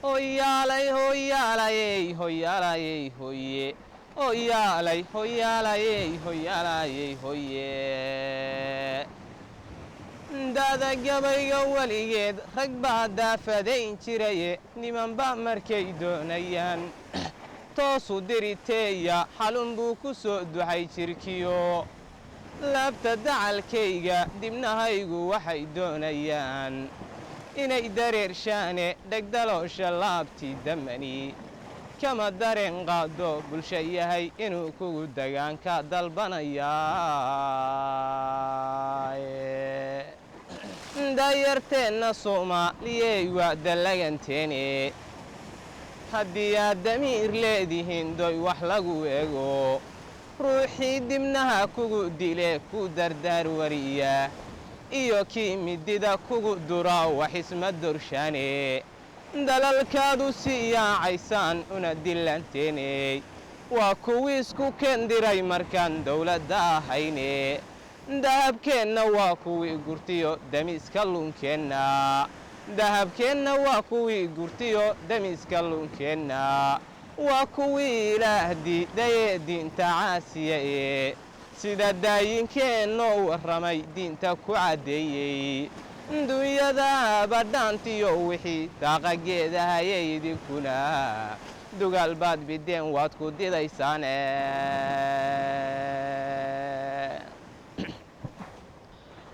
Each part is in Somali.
Hoyaalay, hoyaalayey, hoyaalayey, hoye, hoyaalay, hoyaalayey, hoyaalayey, hoye. Dada gabayga weligeed rag baa daafadayn jiraye, nimanba markay doonayaan toosu diriteeya, xalun buu ku soo duxay jirkiyo laabta dacalkayga. Dibnahaygu waxay doonayaan inay dareershaane, dhegdaloosha laabtii damani kama dareen qaado bulsho yahay inuu kugu degaanka dalbanayaa. Dayarteenna Soomaaliyey, waa dallaganteene, haddii aad damiir leedihiin doy wax lagu ego. Ruuxii dibnaha kugu dile ku dardaar wariya iyo kii midida kugu dura wax isma dorshaane. Dalalkaadu sii yaacaysaan una dilanteeney waa kuwii isku kendiray markaan dowladda ahayne. Dahabkeenna waa kuwii gurtiyo damiska lunkeenna, dahabkeenna waa kuwii gurtiyo damiska lunkeenna, waa kuwii Ilaah diidayee diinta caasiya ee sida daayinkeenoo warramay diinta ku caddeeyey. Dunyada badhaantiyo wixii daaqa geedahayay idinkuna dugaal baad bideen, waad ku didaysaane.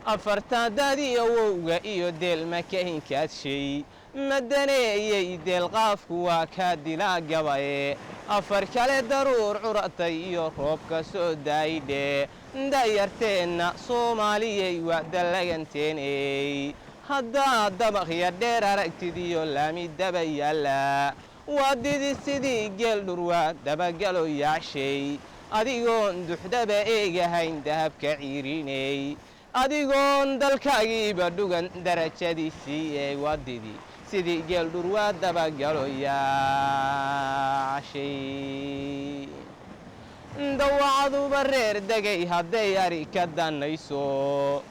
Afarta dadiyo wowga iyo deelma kahinkaadshay madaneeyey, deelqaafku waa kaa dilaa gabaye. Afar kale daruur curatay iyo roobka soo daayidhe. Dayarteenna Soomaaliyey, waa dallaganteeney, haddaad dabaqya dheer aragtid iyo laami daba yaalla, waa didi sidii geel dhurwaa dabagalo yaacshay, adigoon duxdaba eegahayn dahabka ciiriney, adigoon dalkaagiiba dhugan darajadiisii ee waa didi sidii geel dhurwaa dabagalo yaacshay. Dawacaduba reer degay hadday ari ka danayso,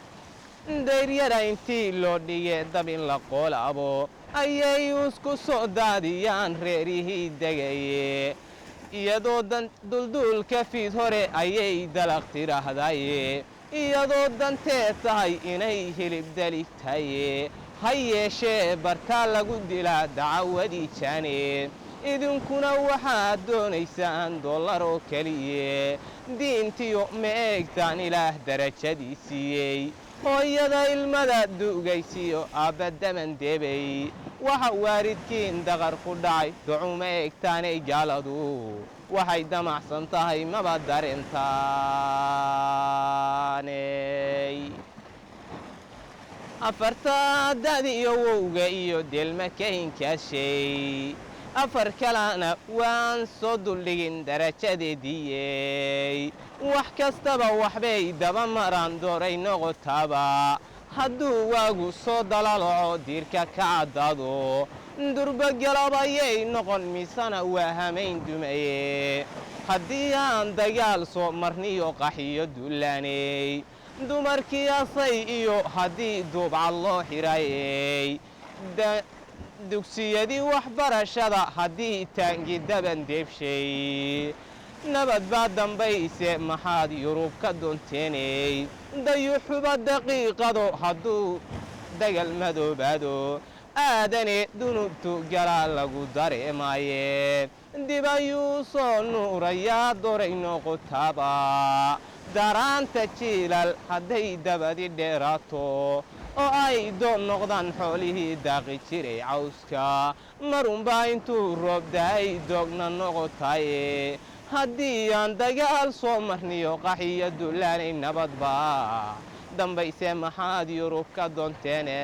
dayryara intii loo dhige dab in la qoolaabo ayay isku soo daadiyaan reerihii degaye. Iyadoo dulduulka fiid hore ayay dalaq tidhaahdaye, iyadoo dantee tahay inay hilib daligtaye, ha yeeshee bartaa lagu dilaa dacawadii jaane. Idinkuna waxaad doonaysaan dollar oo keliye, diintiyo ma eegtaan Ilaah darajadii siiyey. Hooyada ilmada duugaysiyo aabba daman debay, waxa waaridkiin daqar ku dhacay ducuma eegtaanay. Gaaladu waxay damacsan tahay maba darintaaney. Afarta dadi iyo wowga iyo deelma kahinkaashay, afar kalena waan soo duldhigin darajadeediiyey. Wax kastaba waxbay daba maraan dooray noqotaaba, hadduu waagu soo dalaloco diirka ka caddaado, durbagalab ayay noqon misana waa hamayn dumaye. Haddii aan dagaal soo marniyo qaxiyo dullaaney, dumarkii asay iyo haddii duubcad loo xirayey, dugsiyadii waxbarashada haddii taangi daban deebshay, nabad baa dambayse maxaad Yurub ka doonteeney? Dayuxuba daqiiqado hadduu dagal madoobaado, aadane dunubtu galaa lagu dareemaaye, dib ayuu soo nuurayaa doray noqotaaba. Daraanta jiilal hadday dabadi dheeraato oo ay doon noqdaan xoolihii daaqi jiray cawska, marunbaa intuu roob da'ay doogna noqotaye. Haddii aan dagaal soo marniyo qaxiyo dullaanay, nabadba dambayse maxaad Yurub ka doonteene?